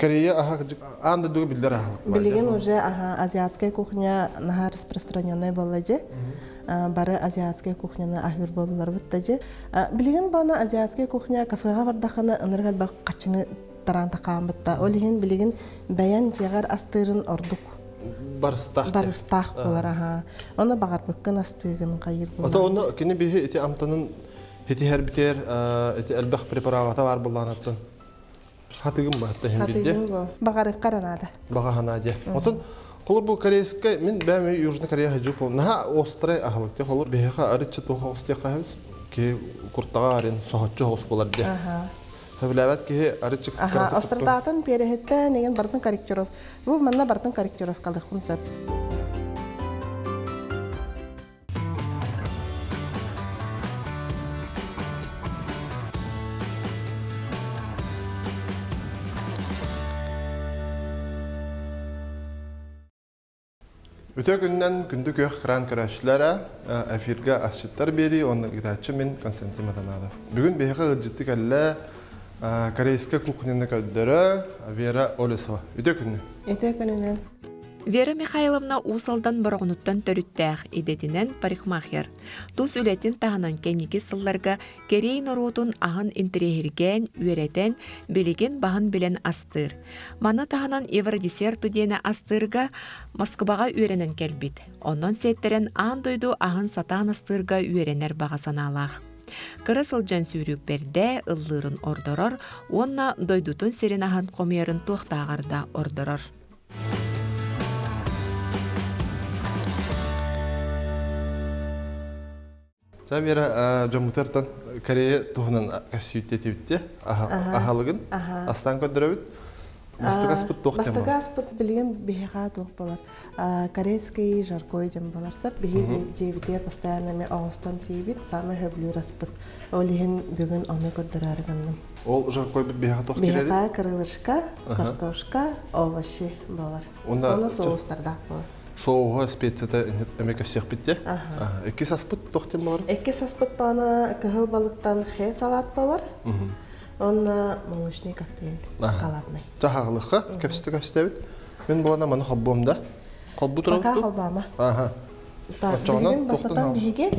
Корея аһа аан дойдуга биллэр аһылык бар. Билигин уже аха азиатская кухня наһаа распространенная буолла дьэ. Бары азиатская кухняны аһыыр буоллуларбыт да дьэ. Билигин бана азиатская кухня кафеҕа бардаххына ынырык элбэх хаччыны тараан такааммыт да. Ол иһин билигин бэйэн дьиэҕэр астыырын ордук барыстаах барыстаах буолар аха. Оны баҕарбыккын астыыгын хайыр Ото буолар. онно кини биһи ити амтанын хитиһэрбитер ити элбэх препарата бар буллаанаттан хатыгым баатта иһин билде. Хатыгын го. Баҕарыккар наада. Баҕа ханаа дьэ. Отон холор бу корейскай мин бэм Южный Корея хажу наха острай аһылык те холор биһиэхэ арыччы туох оҕустиэххэ киһи куртаҕа арин соһуччу оҕус буолар дьэ. Сөбүлээбэт киһи арыччы Аха, остратаатын переһиттэн деген бартын корректиров. Бу манна бартын корректировкалыхпын сөп. Үтө күннэн күндү күөх кран көрөөччүлэрэ эфиргэ асчыттар биэрии уонна ыытааччы мин Константин Матанадов. Бүгүн биһиэхэ ыалдьытты кэллэ корейскай кухняны көрдөрө Вера Олесова. Үтө күннэн. Үтө күнүнэн. Вера Михайловна Уус Алдан Бороҕонуттан төрүттээх, идэтинэн парикмахер. Тус үлэтин таһынан кэнники сылларга кэриэй норуотун аһын интэриэһиргээн, үөрэтэн, билигин баһын билэн астыыр. Маны таһынан евродесерты диэни астыырга Москваҕа үөрэнэн кэлбит. Онон сиэттэрэн аан дойду аһын сатаан астыырга үөрэнэр баҕа санаалаах. Кыра сылдьан сүүрүк бэрдэ, ыллыырын ордорор уонна дойдутун сирин аһын хомуйарын туохтааҕар да ордорор. Ча Вера дьоммутартан Корея туһунан кэпсииттэтибитте аһалыгын астаан көрдөрөбүт. Бастакы аспыт туох диэн Бастакы аспыт билигин биһиэхэ туох болар? Корейский жаркой диэн болар сап. Биһи дьиэбитигэр постоянно эми оҥостон сиибит, самый хөбүлүүр аспыт. Ол иһин бүгүн ону көрдөрөөрү гынным. Ол жаркойбут биһиэхэ туох киирэрий? Биһиэхэ крылышко, картошка, овощи болар. Оны соустардаах болар. Соуһа специята эмэ кэпсиэхпит де. Иккис аспыт туох диэн болар? Иккис аспыт баана кыһыл балыктан хэ салат болар. Онно молочный коктейль шоколадный. Чахаҕылыхха кэпсэтэ кэпсэтэбит. Мин буолана маны холбуом да. Холбу Пока холбаама. Аха. Так, билигин бастатан биһиги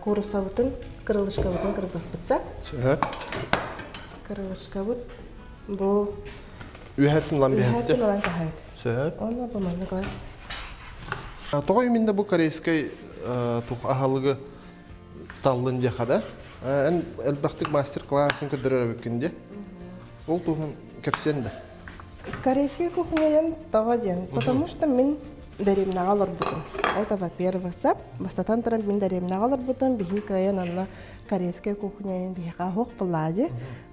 кууруссабытын, крылышкабытын кырбыппытса. Сөп. Крылышкабыт бу Үөһэттин ылан биһэтти. Үөһэттин ылан каһабыт. Сөп. Онно бу маннык ылан. Тоҕо именно бу корейскай тух аһылыгы таллын диэхэ да? Эн элбэхтик мастер-классын көрдөрөр эбиккин дии. Ол туһун кэпсиэн да. Корейскай кухняйан тоҕо диэн, потому что мин дэриэбинэҕэ олорбутум. Это во-первых, бастатан туран мин дэриэбинэҕэ олорбутум, биһи кыайан онно корейскай кухняйын биһиэхэ оһох буллаа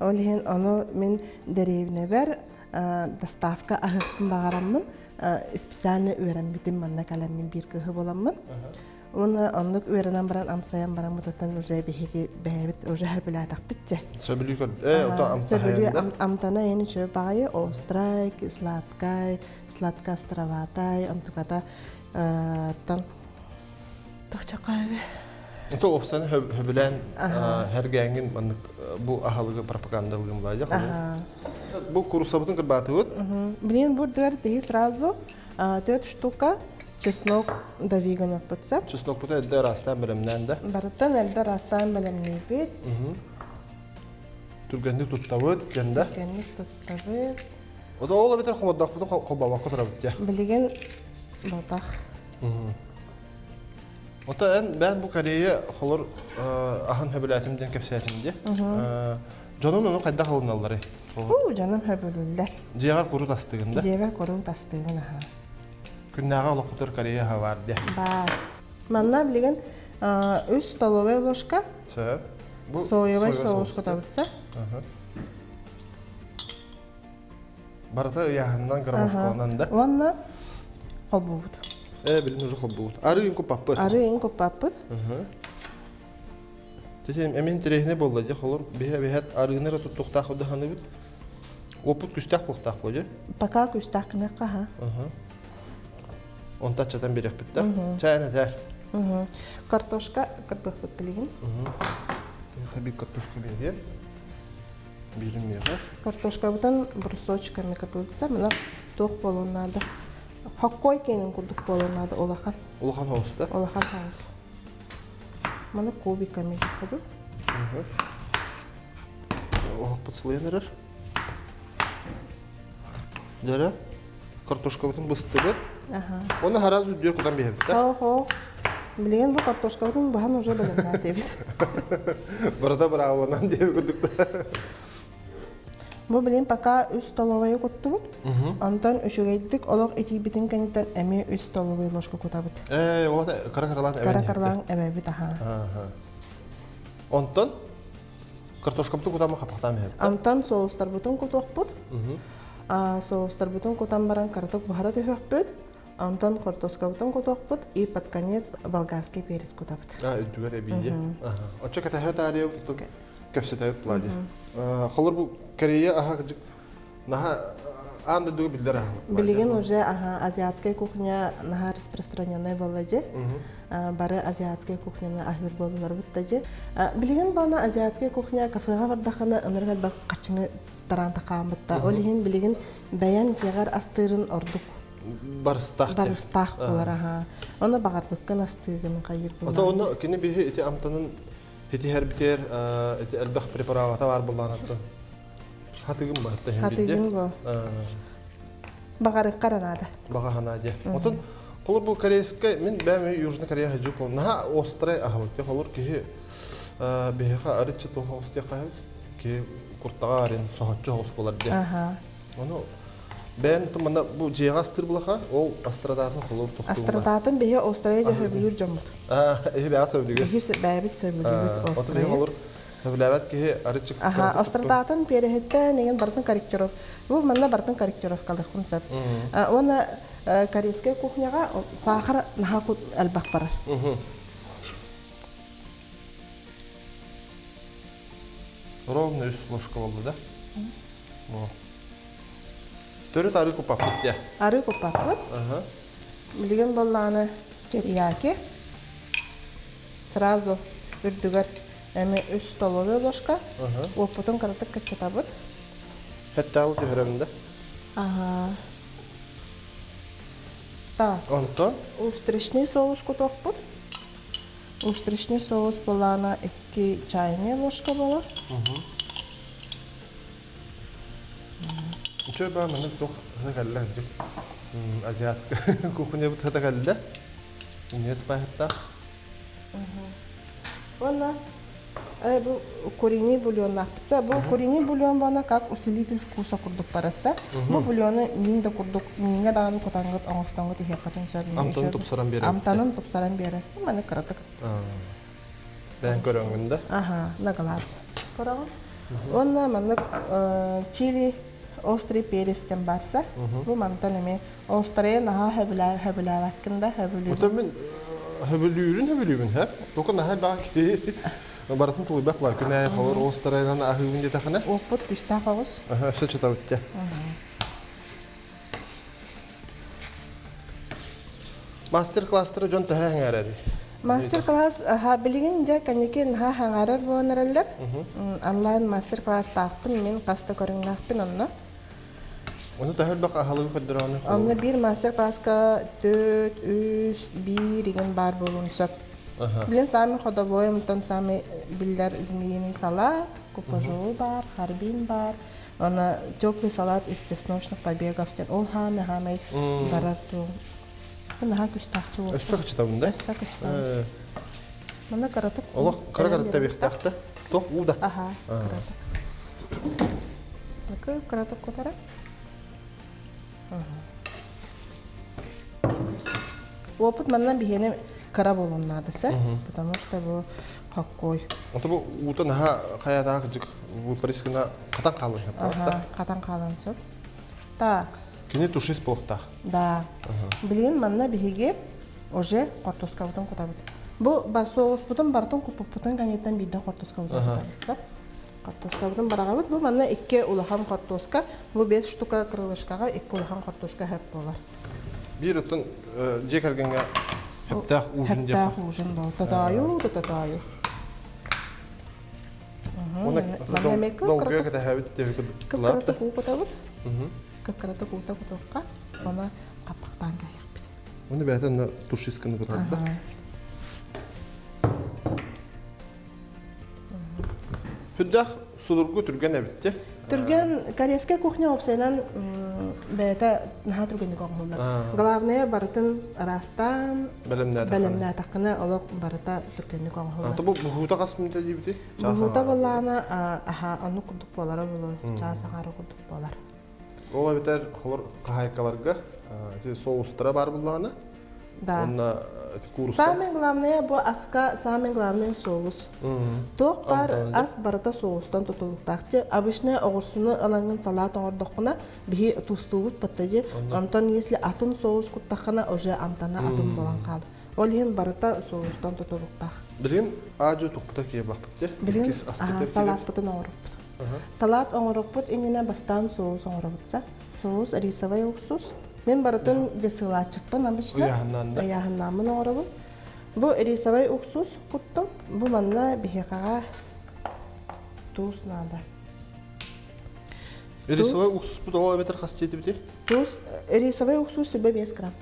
Ол иһин ону мин дэриэбинэбэр доставка аһыахпын баҕараммын специально үөрэммитим манна кэлэммин биир кыһы буоламмын. Уонна оннук үөрэнэн баран амсайан бараммытыттан уже биһиги бэйэбит уже сөбүлээтэхпит дьэ. Сөбүлүү көр э ото амтаһайын амтана эн үчүгэй баҕайы острай, сладкай, сладко-островатай, онтуката тан тохчокаабы. Ото опсаны хөбүлээн хергээҥин маннык бу аһалыгы пропагандалыгым лаадьа Бу курусабытын кырбаатыбыт. Блин, бурдугар тиһи сразу төрт штука чеснок давиганаппытса. Чеснокпутун эрдэ ыраастаан бэлэмнээн да. Барыттан эрдэ ыраастаан бэлэмниибит. Түргэнник туттабыт диэн да. Түргэнник туттабыт. Ото ол эбэтэр холбоодохпутун холбообокко турабыт дьэ. Билигин ботах. Ото эн бээн бу Корея холор аһын хөбүлээтим диэн кэпсээтим дии. Дьонун ону хайдах ылыналларый? Уу, дьонум хөбүлүүллэр. Дьиэҕэр курут астыгын да? Дьиэбэр курут астыыбын аһа. Күннээҕи олоххутугар Корея аһа баар дии. Баар. Манна билигин үс столовая ложка Сөп. Бу соевай соус кутабытса. Барыта ыйааһынынан граммофонан да. Уонна холбуубут. Э, билин уже холбуубут. Арыы куппаппыт. Арыы куппаппыт. Тетем эмин интэриэһинэй буолла дьэ холор биһэ биһэт арыыны эрэ туттуохтаах удаһаныбыт. Уопут күстээх буолуохтаах буо дьэ. Пока күстээх гыныахха ха. Онто аччатан биэриэхпит да. Чээн этээр. Картошка кырбыахпыт билигин. Хабик картошка биэриэм. Биирин миэхэ. Картошкабытын брусочками катылытса, мына туох буолуон наада. Хоккой киэнин курдук буолуон наада улахан. Улахан хаус да? Улахан хаус. Маны кубиками каду. Оһохпут сылыйан эрэр. Дьэрэ, картошкабытын быстыбыт. Оны хараас үрдүөр кутан биһэбит да? Хо-хо. Билигин бу картошкабытын быһан уже бэлэмнээтибит. Барыта быраабыланан диэби курдук да. Бу билин пока үс столовая куттубут. Онтон үчүгэйдик олох итийбитин кэнниттэн эмиэ үс столовая ложка кутабыт. Ээ, ол кыра-кыралаан эбэн Кыра кыралаан эбэбит аха. Онтон картошкабытын кутамы хапахтаан иһэбит. Онтон соустарбытын кутуохпут. Соустарбытын кутан баран кыратык буһара түһүөхпүт. Онтон картошкабытын кутуохпут и под конец болгарский перец кутабыт. А, үрдүгэр эбиийэ. Оччо кэтэһэ таарыйа кэпсэтэбит плади. Холор бу Корея аха наха аан дойдуга биллэр аһылык. Билигин уже аха азиатская кухня наһаа распространенная буолла дьэ. Бары азиатская кухняны аһыыр буоллуларбыт да дьэ. Билигин бана азиатская кухня кафеҕа бардахына ынырык элбэх хаччыны тараан такааммытта. Ол иһин билигин бэйэн дьиэҕэр астыырын ордук барыстаах барыстаах буолар аха. Оны баҕарбыккын астыыгын хайыр буолар. Ото онно кини биһи ити амтанын итиһэрбитээр ити элбэх препарата бар буллаанаттан хатыгым ба Хатыгын бу. Баҕарыкка наада. Баҕа ханаа дьэ. Отон холор бу корейскай мин бэм Южный Корея хажу наха острай аһылык холор киһи биһиэхэ арыччы туох оҕустуохха киһи куртаҕа арин соһуччу оҕус буолар диэ. Ону бэйэн манна бу дьиэҕэ астыыр булаха ол астратаатын холор тохтуула. Астратаатын биһи острая дьөһөбүлүүр дьоммут. Эһи бэҕэ сөбүлүүгүт. Биһи бэйэбит сөбүлүүбүт острая. Холор Сөбүлээбэт киһи арычык Аха, остратаатын переһиттэн игин бартын корректиров. Бу манна бартын корректировкалыхпын сөп. Уонна корейскай кухняҕа саахар наһаа элбэх барар. Ровно үс ложка болду да? Төрүт арыы куппаппыт дия. Арыы куппаппыт. Билигин боллааны терияки сразу үрдүгэр Эми үс столовая ложка. Уоппутун кыратык кыччатабыт. Хэттаалы түһэрэмин да? Ага. Так. Онтон? Устричный соус кутуохпут. Устричный соус былаана икки чайная ложка болар. Үчүгэй баа маннык туох хата кэллэ азиатская кухня бут хата кэллэ. Иннес баһыттаах. Уонна бу куриный бульоннаахпытса бу куриный бульон буона как усилитель вкуса курдук барарса бу бульону миин да курдук мииҥҥэ даҕаны кутаҥҥыт оҥостоҥҥут иһиэххитин сөп амтанын тупсаран биэрэр амтанын тупсаран биэрэр маны кыратык бэйэҥ көрөҥҥүн да аха на глаз көрөҕүн уонна маннык чили острый перец диэн барса бу мантан эмиэ Острайы наһаа сөбүлээбэккин да сөбүлүүр. Мин сөбүлүүрүн сөбүлүүбүн һэ. Тока наһаа баа киһи барытын тулуйбат бар күнэ холор острайынан аһыыбын диэтэхинэ. Оппут күстээх оҕус. Өссө чытабыт Мастер-класстары дьон төһө хаҥаарар? Мастер-класс билигин дьэ кэнники наһаа хаҥаарар буолан эрэллэр. Онлайн мастер-класстаахпын мин хаста көрүҥнээхпин онно. Ону төһө элбэх аһылыгы көрдөрөҕүнүй? Онно биир мастер-класска төрт, үс, биир игин баар буолуон сөп. Билин самый ходовой, онтон самый биллэр змеиный салат, купажу бар, харбин бар, Она теплый салат из чесночных побегов диэн ол хаамай-хаамай барар туу. Наһаа күстаахчы буолла. Өссө кычытабын да? Өссө кычытабын. Манна кыратык Олох кыра кыратта биэхтаахта. Туох уу да? Аха, кыратык. Накы кыратык кутара. Опыт манна биһиэни кыра буолуон наада сэ, потому что бу хоккой. Ото бу уута наһаа хайатаах кырдьык выпарискына хатан хаалан сөп. Аха, хатан хаалан сөп. Так. Кини тушис буолуохтаах. Да. Билигин манна биһиги уже хортуоскабытын кутабыт. Бу соуспутун барытын куппуппутун кэнниттэн биирдэ хортуоскабытын кутабыт. Хортуоскабытын бараҕабыт. Бу манна икки улахан хортуоска, бу бес штука крылышкаҕа икки улахан хортуоска хөп буолар. Биир оттон дьиэ кэргэҥҥэ хэптээх ужин диэххэ. Хэптээх ужин буол. Тотоойу, тотоойу. Манна эмиэ Долгуйа кэтэһэбит кып-кыратык уу кутабыт. Кып-кыратык уута кутуохха, оны хаппахтаан кэһиэхпит. Оны бэйэтэ онно тушисканы кутарда. Хүддэх судургу түргэн эбитти. Түргэн корейская кухня уопсайынан бэйэтэ наһаа түргэнник оҥоһуллар. Главное барытын ыраастаан бэлэмнээтэххинэ олох барыта түргэнник оҥоһуллар. Бу буһуута хас мүнүүтэ диибити? Буһуута буоллаҕына аха оннук курдук буолара буолуо, чаас аҥаара курдук буолар. Ол эбэтэр холор хаһаайкаларга соустара баар буоллаҕына Да. Онно куурусса. Самое главное бу аска самое главное соус. Туох баар ас барыта соустан тутулуктаах. Обычно оҕурсуну ылаҥҥын салаат оҥордоххуна биһи туустуубут баттажы. Онтон если атын соус куттаххына уже амтана атын буолан хаалар. Ол иһин барыта соустан тутулуктаах. Билигин аадьу тухпута киэбахпыт Билигин салааппытын оҥоруппут. Салаат оҥоруппут иннинэ бастаан соус оҥоробутса. Соус рисовый уксус. Мин барытын весылааччыкпын обычно. Ыйааһыннааммын оҥоробун. Бу рисовый уксус куттум. Бу манна биһиэхэҕэ туус наада. Рисовый уксуспут ол эбэтэр хас диэтибитий? Туус рисовый уксус сүбэ 5 грамм.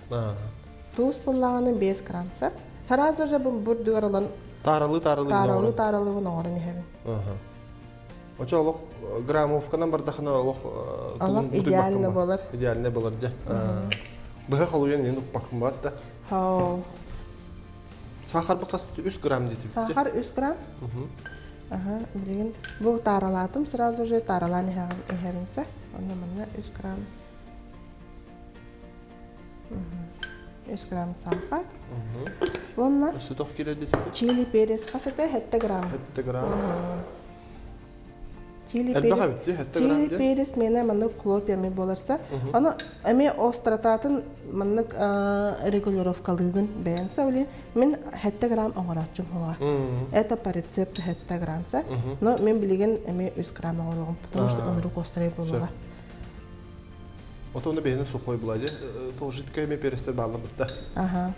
Туус буллаҕына 5 грамм сап. Сразу же бу бурдугар ылан Тааралы тааралы тааралы тааралыбын оҥорон иһэбин. Очо олох граммовканан бардахына олох Олох идеально болар. Идеально болар дьэ. Быһа холуйан ин укпаккын баат да. Хоо. Сахар бу хас 3 грамм диэтибит. Сахар 3 грамм. Аха, билигин бу тааралаатым сразу же тааралаан иһэбинсэ. Онно манна 3 грамм 3 грамм сахар. Уонна Өссө тох киирэр диэтибит. Чили перец хас этэ? 7 грамм. 7 грамм. Чили перец. Чили перец мене маннык хлопьями буоларса. Аны эми острататын маннык регулировкалыгын бэйэн сабылин мин 7 грамм оҥорооччум хуа. Это по рецепту 7 граммса. Но мен билигин эми 3 грамм оҥоруоҕум, потому что ынырык острай буолуоҕа. Отону бэйэни сухой була дьэ. Тол жидкай эми перестер баалла бытта. Ага.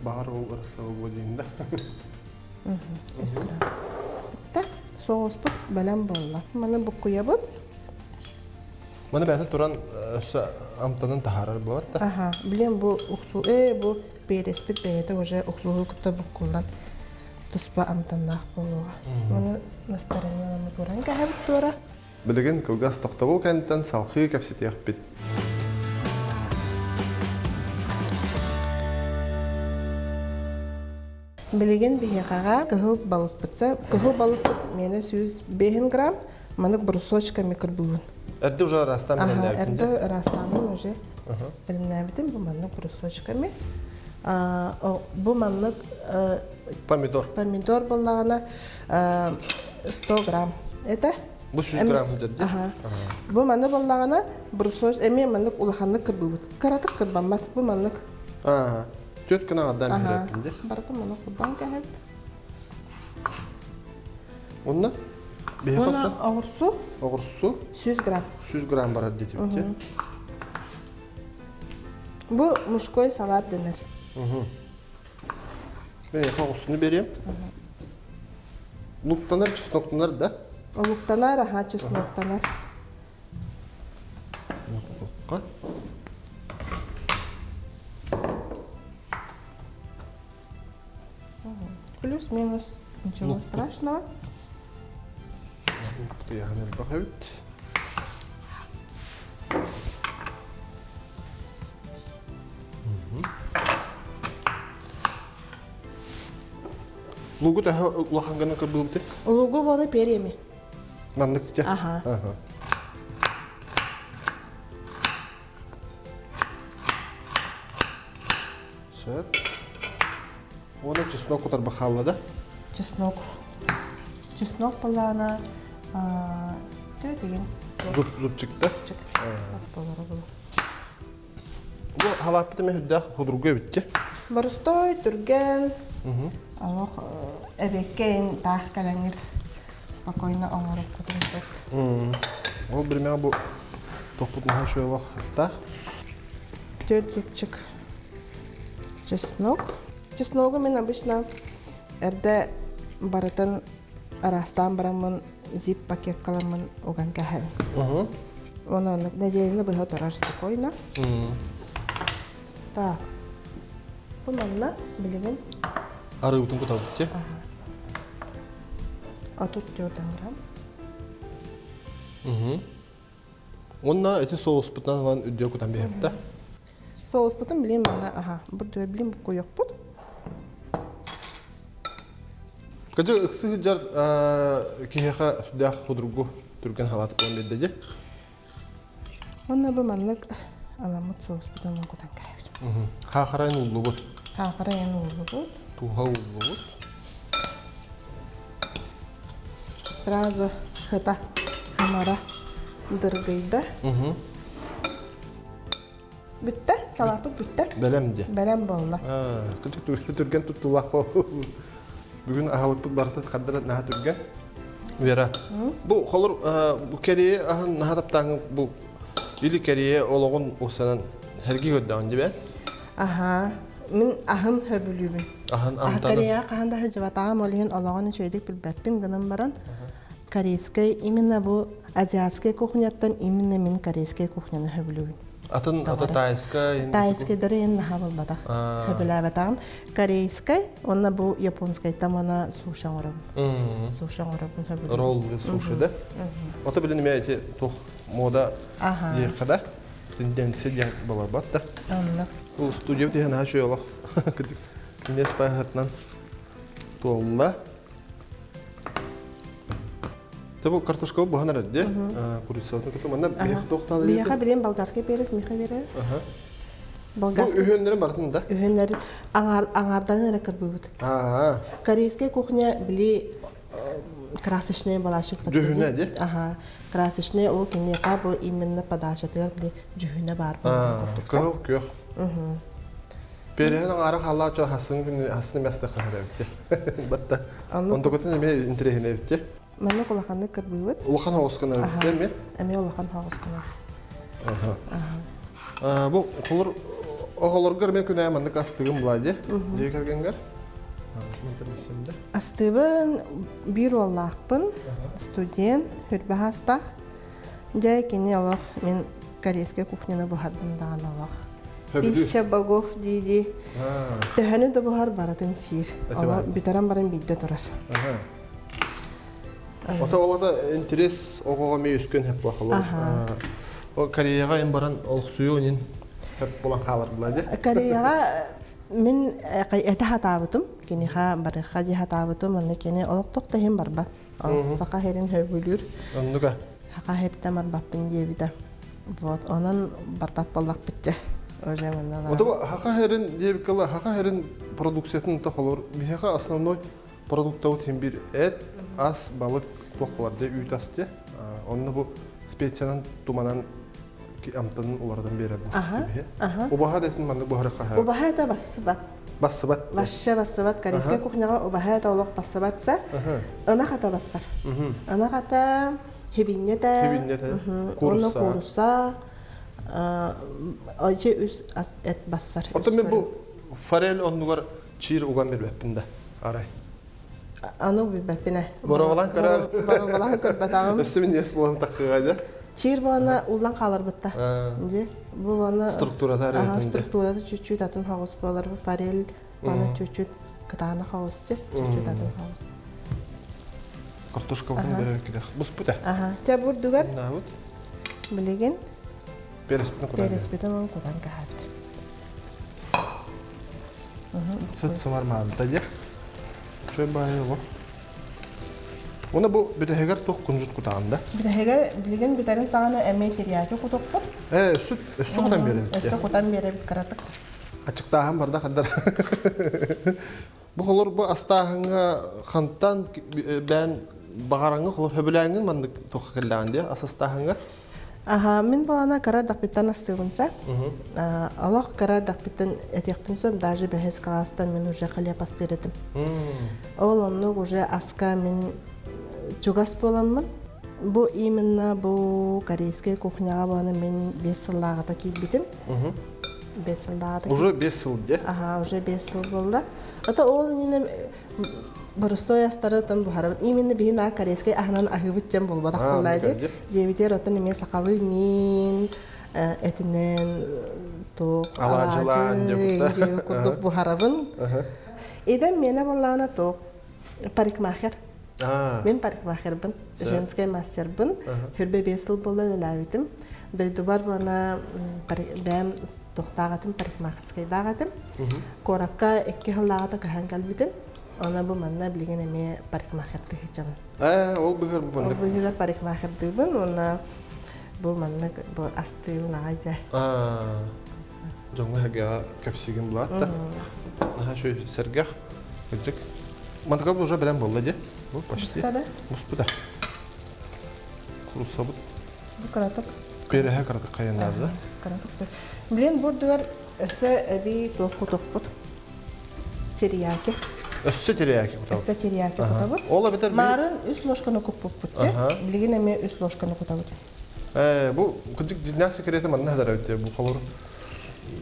Баҕар ол ырысса буолуо диин да. Үс грамм. Битте. Соуспут бэлэм буолла. Маны буккуйабыт. Маны бэйэтэ туран өссө амтанын таһаарар буолат да. Аха, билим бу уксу бу переспит бэйэтэ уже уксуһу кытта буккуллан туспа амтаннаах буолуоҕа. Маны настарыҥҥа туран кэһэбит туора. Билигин кылгас тохтобул кэнниттэн салхыы кэпсэтиэхпит. Билигин биһиэхэҕэ кыһыл балыкпытса, кыһыл балыкпыт миэнэ 105 грамм, манык брусочками кырбыыбын. Эрдэ уже ыраастаан Аха, эрдэ ыраастааммын уже бэлэмнээбитим бу маннык брусочками. Бу маннык помидор. Помидор буоллаҕына 100 грамм. Это Бу 100 грамм дьэрдэ. Аха. Бу маны буоллаҕына брусоч эмиэ маннык улаханнык кырбыыбыт. Кыратык кырбаммат. Бу маннык. Аа. Түөрт гына аҕардаан иһэрээппин дии. Барытын маны курбаан кэһэбит. Онно биһи Уонна оҕурсу. Оҕурсу. 100 грамм. 100 грамм барар диэтибит. Бу мужской салат дэнэр. Мен оҕурсуну берем. Луктанар, чесноктанар да? Луктанар, аха, чесноктанар. Лукка. Плюс-минус, ничего страшного. Луктуяһын элбэх эбит. Лугу төһө улахан гына кырбыыбыты? Лугу буола перьями. Маннык дьэ. Аха. Аха. Сөп. Уонна чеснок кутарба хаалла да? Чеснок. Чеснок буоллаҕына деген. Зуб зубчикта. Зубчик. Болора боло. Бу халааппыт эмэ үрдээх худургу эбитчи. Боростой, түргэн, олох эбиэккэ таах кэлэҥҥит спокойно оҥоруккутун сөп. Ол биримэҕэ бу тохпут наһаа үчүгэй олох таах. Төрт зубчик чеснок. Чесногу мен обычно эрдэ барытын араастаан бараммын. зип пакеккаламмын уган кэһэбин. Онон нэдиэлэни быһа турар спокойно. Так. Бу манна билигин Арыыбытын кутабыт дии. 34 грамм. Уонна ити соуспутунан ылан үрдүө кутан биһэптэ. Соуспутун билин манна аха бурдугар билин буккуйуохпут. Кыдьы ыксы сылдьар киһиэхэ сүрдээх судургу түргэн халаат буолан биэрдэ дии. Уонна бу маннык аламмыт соуспутун кутан кээбит. Хаахарайын ууллубут. Хаахарайын ууллубут. Тууһа ууллубут. Сразу хыта хамара дыргыйда. Бүттэ, салааппыт бүттэ. Бэлэм дии. Бэлэм буолла. Түргэн туттуулаах Бүгүн аһылыкпыт барыта хардара наһаа түргэн. Вера, бу холор бу кэрие аһын наһаа таптааҥ бу или кэрие олоҕун усанан хэрги көрдөҕүн дибэ? Аха, мин аһын хөбүлүүбүн. Аһын амтанын. Корея хаһан да сылдьыбатаҕым, ол иһин олоҕун үчүгэйдик билбэппин гынан баран корейскай именно бу азиатскай кухняттан именно мин корейскай кухняны хөбүлүүбүн. Атын ата тайскай Тайскайдары эн наһаа буолбатах. Хөбүлээбэтэҕим. Корейскай уонна бу японскайтан уонна суши оҥоробун. Суши оҥоробун хөбүлүүбүн. Ролл суши да? Ото билин эмиэ ити туох мода диэххэ да тенденция диэн болорбот да. Оннук. Бу студия тиһэн наһаа үчүгэй олох. Кырдьык Инес паһытынан туолла. Бу картошка буһан эрэр дии. Курицатын кытта манна биһиэхэ туохтаан Биһиэхэ билин болгарский перец миэхэ берер. Болгарский. Бу үһүөннэрин барытын да? Үһүөннэрин аҥаардан эрэ кырбыыбыт. Корейская кухня били красочная балашик Дьүһүнэ ди? Ага. Красочная ол киниэхэ бу именно подачатыгар били дьүһүнэ баар буолар курдук. Кыһыл күөх. Переһин аҥаара хаалааччы хасын күн хасын эмэсте хаһар эбитти. Батта. Онтукутун эмиэ интэриэһинэй эбитти. Маннык улаханнык кырбыыбыт. Улахан хоҕус гынар эбитти эмиэ. Эмиэ улахан хоҕус гынар. Бу холор оҕолоргор эмиэ күнээ маннык астыгым була дии. Дьиэ кэргэнгэр. Астыыбын биир уоллаахпын, студент, хүрбэ хаастаах. Дьэ, кини олох мин корейскай кухняны буһардым даҕаны олох. Пища богов дии-дии. Төһөнү да буһар барытын сиир. Оло бүтэрэн баран биирдэ турар. Ото олата интерес оҕоҕо ми үскүн хеп буолар. О Кореяҕа ин баран олохсуйуу нин хеп буолан хаалар була дии. Кореяҕа мин этэ хатаабытым. Киниха барыха дии хатаабытым. Онно кини олохтох да иһин барбат. Саха сирин сөбүлүүр. Оннуга. Саха сириттэн барбаппын диэбитэ. Вот, онон барбат буоллахпыт дьэ. Уже манна Ото Саха сирин диэбиккэ Саха сирин продукциятын тохолор биһиэхэ основной продуктабыт хин бир эт, ас, балык туох болар де үүт ас де. Онно бу специянан туманан амтанын улардан берер бу. Убаха дэтин маннык буһары хаһа. Убаха это бассыбат. Бассыбат. Вообще бассыбат. Корейская кухняга убаха это олох бассыбатса. Ынах ата бассар. Ынах ата хибиннете. Хибиннете. Онно куурусса. Ачы үс эт бассар. Оттон мен бу форель оннугар чиир уган билбэппин да. Арай. Аны билбэппин э. Боровалан көрөр. Боровалан көрбөтөҕүм. Өссө мин ес буолан таккыга дьэ. Чиир буолана уллан хаалар бытта. Дьэ, бу буолана структурата Ага, структурата чуть-чуть атын хаҕыс буолар. Бу форель аны чуть-чуть кытаанах хаҕыс дьэ, чуть-чуть атын хаҕыс. Картошкабытын берер кидэх. Буспут э. Ага, те бурдугар. Билигин Переспитин кутан. Переспитин кутан каһабыт. Сүт сымар маанта дьэ. Үчүгэй баайы олох. Уна бу бүтэһигэр туох кунжут кутаҕын да? Бүтэһигэр билигин бүтэрин саҕана эмиэ терияки кутукпут. Ээ, сүт өссө кутан биэрэбит. Өссө кутан биэрэбит кыратык. Ачыктааһын барда хаддар. Бу холор бу астааһыҥҥа хантан бээн баҕараҥҥа холор хөбүлээҥҥин маннык туохха кэллэҕин диэ ас астааһыҥҥа? Аха, мин балана кыра даппиттан астыыбын сэ. Олох кыра даппиттан этиэхпин сөп, даже бэһис класстан мин уже хлеб астыыр этим. Ол оннук уже аска мин чугас буоламмын. Бу именно бу корейскай кухняҕа буолан мин 5 сыллааҕыта киирбитим. 5 сыллааҕыта. Уже 5 сыл дьэ. Аха, уже 5 сыл буолла. Ата ол иннинэ боростой астары тон буһарабыт. Именно биһи наа корейскай аһынан аһыыбыт диэн буолбатах буолла дии. Диэбитигэр оттон эмиэ сахалыы миин, этинэн туох алаадьы диэбит курдук буһарабын. Идэм миэнэ буоллаҕына туох парикмахер. Мин парикмахербын, женскай мастербын. Хүрбэ 5 сыл буолла үлэлээбитим. Дойдубар буона бэйэм туохтаах этим, парикмахерскайдаах этим. Куоракка 2 сыллааҕыта көһөн кэлбитим. Она бу манна билигин эмиэ парикмахердыы сылдьабын. Ээ, ол быһыгар бу маннык. Ол быһыгар парикмахердыыбын уонна бу маннык бу астыыбын аҕай дьэ. Дьоҥҥо эһэгэҕэ кэпсигин булаат да. Наһаа үчүгэй сэргэх. Кырдьык. Мантыка бу уже бэлэм буолла дии. Бу почти. Буста да? Буспута. Куруссабыт. Бу кыратык. Переһэ кыратык хайаннаады да? Кыратык. Блин, бурдугар өссө эбии туох кутукпут. Терияки. Өссө терияки кутабыт. Өссө терияки кутабыт. Ол эбэтэр Маарын үс ложканы куппуппут дьэ. Билигин эмиэ үс ложканы кутабыт. Ээ, бу кырдьык дьиҥнээх секрети манна сытар эбит бу холор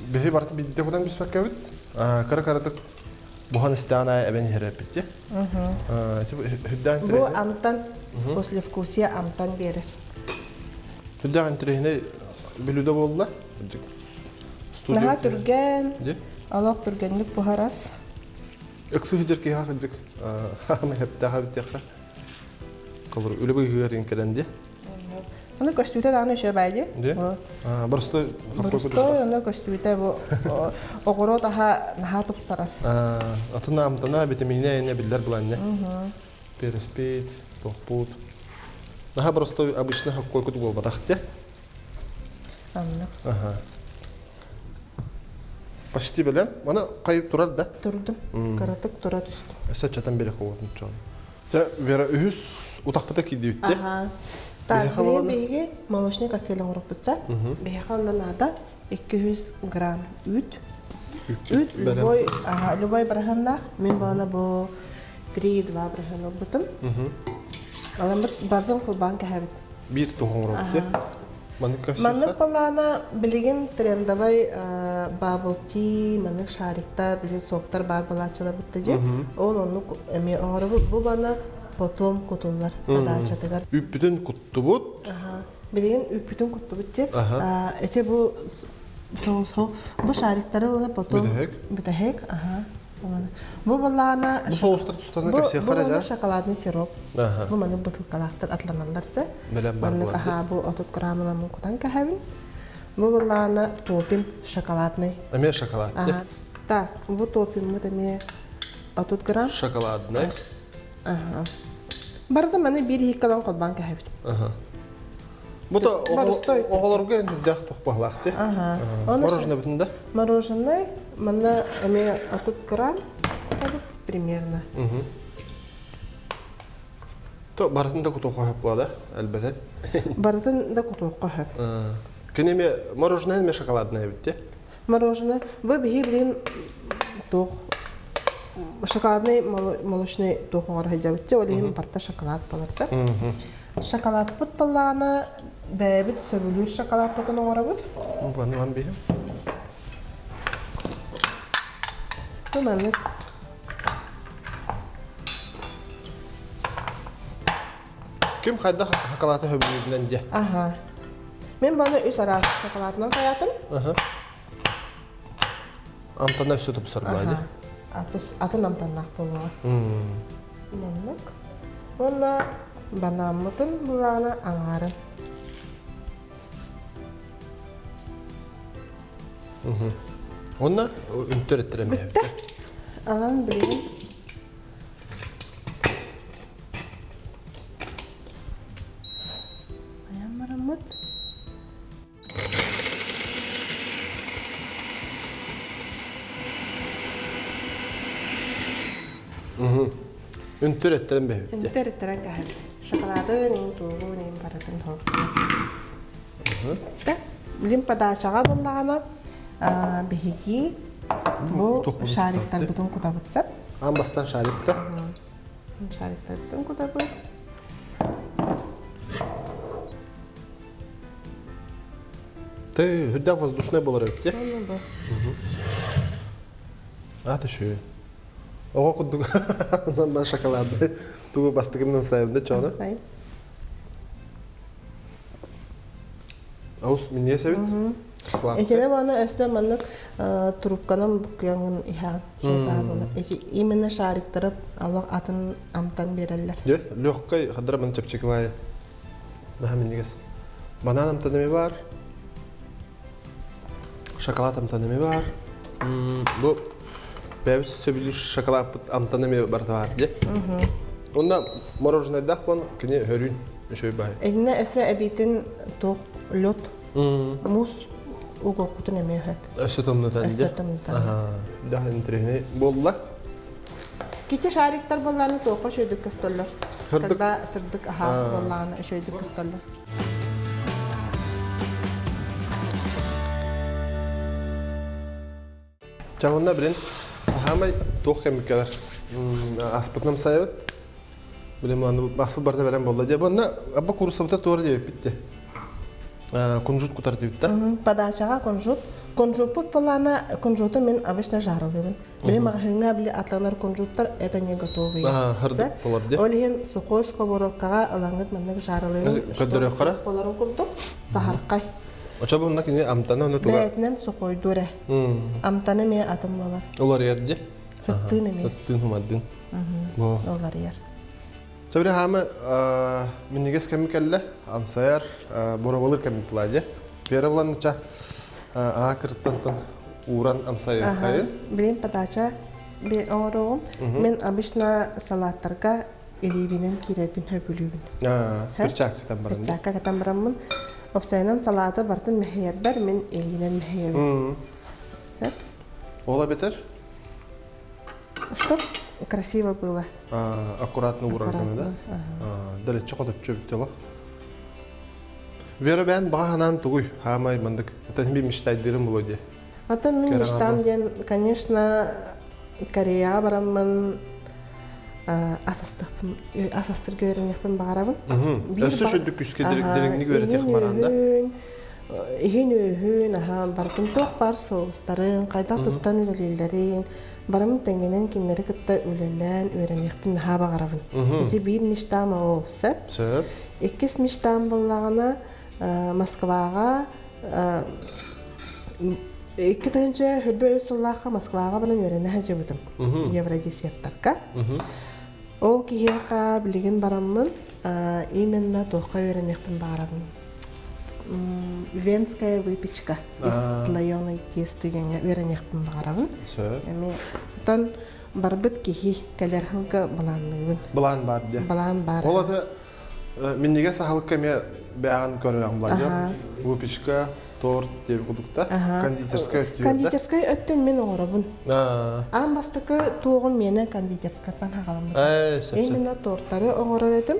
биһи барыта биирдэ кутан биспэккэбит. Кыра-кыратык буһан истэҕин аайы эбэн иһэр эппит дии. Үрдээх Бу амтан послевкусие амтан биэрэр. Үрдээх интэриэһинэй бүлүүдэ буолла. Кырдьык. Наһаа түргэн, олох түргэнник буһарас. Ыксы сылдьар киһи кырдьык хаамай хэптээх эбитиэххэ. Холор үлэ быыһыгар кэлэн дии. Аны көстүүтэ даҕаны үчүгэй баай дии. Дии. Боростой Боростой ону көстүүтэ бу оҕуруот аһа наһаа тупсарар. Атын амтана витаминэ эне биллэр буланне. Переспит, тохпут. Наһаа боростой обычно хоккой куту буолбатах те. Аннык. Аха. Почти билем. Мана кайып турар да. Турдум. Кыратык тура түстүм. Өссө чатан бере хоҕотун чон. Чэ, Вера үһүс утахпыта киирдибитте. Аха. Так, билигин биһиги молочный коктейль оҥороппутса, биһиэхэ онно наада 200 грамм үүт. Үүт любой, ага, любой быраһыннаах. Мин балана бу 3-2 быраһын ылбытым. Аламмыт бардым холбаан кэһэбит. Биир туох оҥоробут Маннык Маннык балаана билигин трендовай bubble tea, маннык шариктар, билигин соктар баар балааччылар бытта дьи. Ол оннук эмиэ оҥоробут. Бу бана потом кутуллар подачатыгар. Үппүтүн куттубут. Билигин үппүтүн куттубут дьи. Эти бу бу шариктары уонна потом бүтэһик. Аха. Бу балаана Бу соустар тустана кэпсиэххэ Бу уонна шоколадный сироп. Бу маннык бытылкалаахтар атланалларса. Маннык аһаа бу 30 граммынан кутан кэһэбин. Бу балаана топин шоколадный. Эмиэ шоколад. Так, бу топиммыт эмиэ 30 грамм. Шоколадный. Аха. Барыта маны биир иһиккэ холбаан кэһэбит. Аха. Бу да оҕолорго энтүрдээх туох баһылаах ти. Мороженое бүтүн да? Мороженое манна эмиэ 30 грамм кутабыт примерно. То барытын да кутуохха хөп буолар элбэтен. Барытын да кутуохха хөп. Кини эмиэ мороженое эмиэ шоколадное эбит ти. Мороженое бу биһи билин туох шоколадный молочный туох оҥоро сылдьабытча ол иһин барыта шоколад буоларса. Шоколадпыт баллаана бэйэбит сөбүлүүр шоколадпытын оҥоробут. Банан биһим. Бу маннык Ким хайдах шоколады сөбүлүүрүнэн дьэ. Аха. Мен баны үс араас шоколадынан хайаатым. Аха. Амтана өссө тупсар баайда. Атын амтаннаах буолуоҕа. Маннык. Уонна банааммытын булаҕына аҥаарын. Онно үнтөр эттэрэ Бүттэ. Алан билигин Айан бараммыт. Үнтөр эттэрэн бэһибит. Үнтөр эттэрэн кэһэбит. Шоколады, нин тугу, нин барытын хо. Билим подачаҕа буллаҕына биһиги бу шариктарбытын кутабыт сап. Аан бастаан шарикта. Шариктарбытын Ты? Ты үрдэх воздушный болар эбит те. Ата шү. Оҕо курдук на шоколадный. Тугу бастыгым сайымда чоно. Аус минньигэс эбит. Итинэ баана өссө маннык трубканан буккуйаҥын иһэҕин суотаа буолар. Эти именно шариктары алох атын амтан биэрэллэр. Дьэ, легкай хадара маны чэпчэки баайы. Наһаа минньигэс. Банан амтан эмиэ баар. Шоколад амтан эмиэ баар. Бу бэйэбит сөбүлүүр шоколадпыт амтан эмиэ барыта баар дьэ. Онно мороженайдаах буолан кини хөрүүн үчүгэй баайы. Итиннэ өссө эбиитин туох лед муус угуохпутун эмиэ сөп. Өссө тымнытан Өссө тымнытан. Да, интэриэһинэй буолла. Кити шариктар буоллааны туохха үчүгэйдик көстөллөр. Сырдык. Когда сырдык аһаа буоллааны үчүгэйдик көстөллөр. Чаҕынна билин аһаамай туох кэмиккэлэр аспытынан сайабыт. Билим аны баспыт барда бэлэм буолла дии. Бу абба куурусабыта туора диэбиппит дии. Кунжут кутар диэбит да. Подачаҕа кунжут. Кунжуппут буоллаана кунжуту мин обычно жарылыыбын. Били маҕаһыыҥҥа били атланар кунжуттар это не готовые. Хырдык болар дии. Ол иһин сухой сковородкаҕа ылаҥҥыт маннык жарылыыбын. Көрдөрүөххэ Боларын курдук саһархай. Очо бунна кини амтана оны туга. Бэйэтинэн сухойдуур ээ. Амтана эмиэ атын буолар. Уларыйар дии. Ыттыын эмиэ. Ыттыын хумардыын. Уларыйар. Сөбүлэ хаамы минньигэс кэми кэллэ. Амсайар боробалыр кэми пладе. Пера буланча аа кырыттантан ууран амсайар хайын. Билин подача би оҥоруоҕум. Мин обычно салаттарга илиибинэн киирэрбин сөбүлүүбүн. Перчатка кэтэн баран. Перчатка кэтэн бараммын. Опсайынан салааты бартын мэһийэрбэр мин илиинэн мэһийэбин. Сөп? Ол эбэтэр? Чтоб красиво было. Аккуратно уураргына да? Дэлэччи хоточчу эбит Вера бээн баҕа ханаан тугуй? Хаамай мандык. Это би мечтайдырым було дии. Атын мин мечтам диэн, конечно, Кореяҕа бараммын асастыахпын асастырга үөрэниэхпин баҕарабын. Өссө шүрдүк күскэ дириҥник үөрэтиэх баран да. Иһин үөһүн, аха, бартын туох бар соустарын, хайдах туттан үлэлииллэрин, барым тэҥинэн кинилэри кытта үлэлээн үөрэниэхпин наһаа баҕарабын. Ити биир мечтам ол сөп. Сөп. Иккис мечтам буоллаҕына Москваҕа 2023 сыллаахха Москваҕа баран үөрэнэ сылдьыбытым евродесерттарга. Ол киһиэхэ билигин бараммын именно туохха үөрэниэхпин баҕарабын. Венская выпечка из слоеной тесты диэҥҥэ үөрэниэхпин баҕарабын. Эми оттон барбыт киһи кэлэр сылга былаанныыбын. Былаан баар диye. Былаан баар. Ол аты Минньигэс аһылыкка эмиэ бэйэҕин көрүөҕүм былаан Выпечка, торт диэби курдукта. Кондитерскай өттүгэр Кондитерскай өттүн мин оҥоробун. Аан бастакы туоҕум миэнэ кондитерскайтан хаҕаламмыта. Именно тортары оҥорор этим.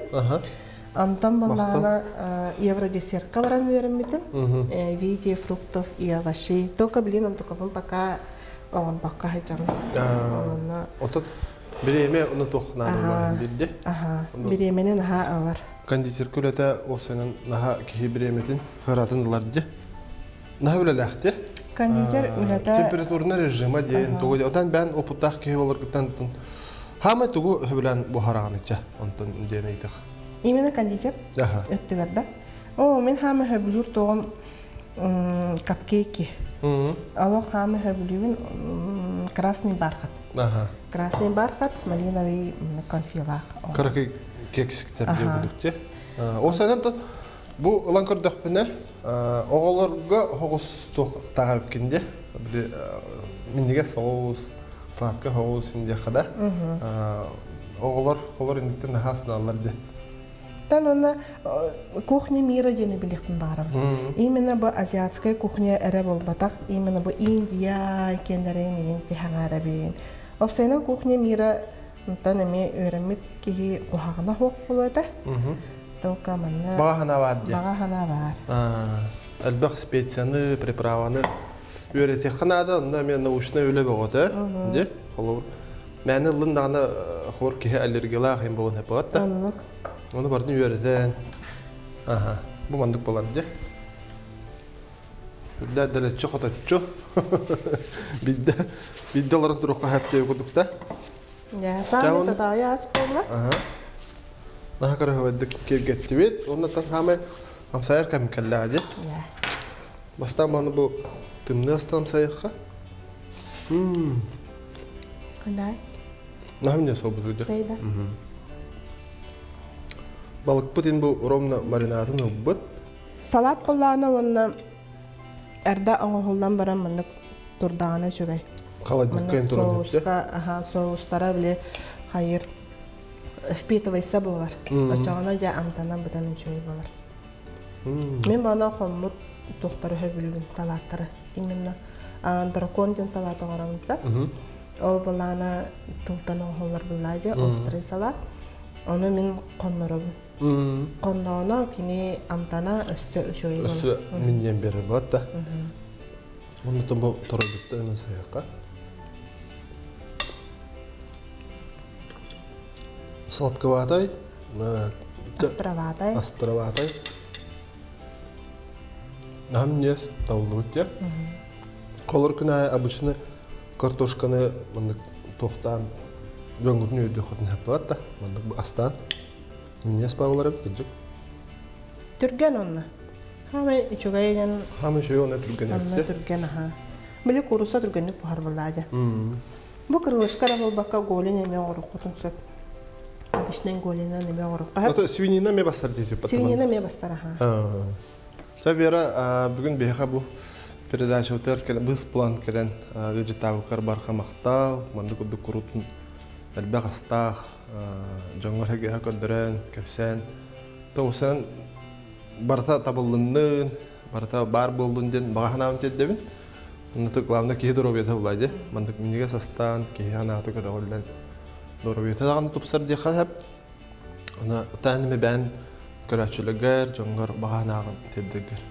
Антон баллаҕына евродесертка баран үөрэммитим. Виде фруктов и овощей. Только блин, онтукабын пока оҥорбокко сылдьабын. Онно Отут Бириэмэ ону туох наадалаах биирдэ. Аха, бириэмэни наһаа ылар. Кондитер үлэтэ уопсайынан наһаа киһи бириэмэтин ыратын ылар дьэ. Наһаа үлэлээх дьэ. Кондитер үлэтэ Температурный режима диэн тугу отан бээн опыттаах киһи боларгыттан хаамай тугу сөбүлээн буһараҕыныча онтон диэн ыйтах. Именно кондитер өттүгэр да. О, мин хаама сөбүлүүр тоҕум капкейки. Олох хаама сөбүлүүбүн красный бархат. Красный бархат с малиновый конфилах. Кыракый кексиктер диэбиликте. Ол сэнэн бу ылан көрдөхпүнэ оҕолорго хоҕус туохтааҕа эбиккин минньигэс соҕус, сладкай соҕус диэххэ да оҕолор холор инниттэн наһаа сыналлар дии. Тан уонна кухня мира диэни билиэхпин баҕарабын. Именно бу азиатская кухня эрэ буолбатах, именно бу Индия киэннэрин иһин тиһэҥээрэбин. Опсайынан кухня мира онтон эмиэ үөрэммит киһи куһаҕана суох буолуо этэ. Только манна Баҕа санаа баар диye. Баҕа санаа баар. Элбэх специяны, приправаны үөрэтиэххэ наада, онно эмиэ научнай үлэ бөҕөтө. Ди, холобур. Мээнэ ыллын даҕаны холор киһи аллергиялаах им буолан хэппэт да. Оннук. Ону бардын үөрэтэн. Аха. Бу мандык болар дьэ. Үрдэ дэлэччи хоточчу. Бидде бидде олорон туруохха хэптиэ курдукта. Дьэ, саамай татаайа ас буолла. Аха. Наһаа кыраһыбайдык киэргэттибит. Уонна тан хаамай амсайар кэм кэллэҕэ дии. Бастаан маны бу тымныы астан амсайыахха. Мм. Кандай? Наһаа минньигэс буолбут үдэ. Шейда. Балыкпыт ин бу ровно маринадын ылбыт. Салат буоллаҕына уонна эрдэ оҥоһуллан баран маннык турдаҕына үчүгэй. Холодильникка туран соуска, аха, соустара били хайыр впитывайса буолар. Оччоҕуна дьэ амтана бытан үчүгэй буолар. Мин бана хоммут туохтары сөбүлүүбүн салааттары. Именно дракон диэн салаат оҥоробун Ол былаана тылтан оҥоһуллар былаа дьэ острый салат. Ону мин хонноробун. Хоннооно кини амтана өссө үчүгэй буолар. Өссө минньиэн берер буолат да. Оннуттан бу торойбутта ынан сайыахха. Сладковатай, Островатай. Островатай. Нам нес табыллыбыт дьэ. Холор күн аайы обычно картошканы маннык туохтаан дьоҥҥутун үөрдүөххүтүн сөп да маннык астаан минньигэс баалар эбит кырдьык. Түргэн онно. Хаамай үчүгэй диэн Хаамай үчүгэй онно түргэн Онно түргэн аха. Били кууруса түргэнник буһар буоллаа Бу крылышка эрэ буолбакка голень эмиэ оҥоруоххутун сөп. Обычный голенынан эмиэ оҥоруохха сөп. Свинина эмиэ бастар диэти Свинина эмиэ бастар аха. Чэ, Вера, бүгүн биһиэхэ бу передачабытыгар быс план кэлэн ыалдьыттаабыккар барха махтал, маннык курдук куруутун элбэх астаах дьоҥҥор эһиэхэ көрдөрөн, кэпсээн, тоҕусан барыта табыллыннын, барыта баар буоллун диэн баҕа санаабын тиэрдэбин. Оннук главное киһи доруобуйата булаа дии. Маннык минньигэс астаан, киһи санаата көтөҕүллэн доруобуйата даҕаны тупсар диэххэ сөп. Аны таан эми бээн көрөөччүлэргэр, дьоҥҥор баҕа санааҕын тиэрдэргэр.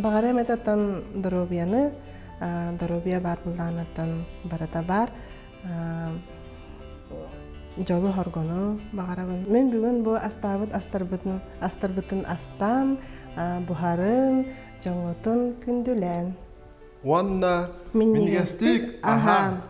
Баҕарыам этаттан доруобуйаны, доруобуйа баар буоллаҕынаттан барыта баар. Дьолу-соргуну баҕарабын. Мин бүгүн бу астаабыт астарбытын, астарбытын астаан, буһарын, дьоҥҥутун күндүлээн. Уонна минньигэстик аһаан!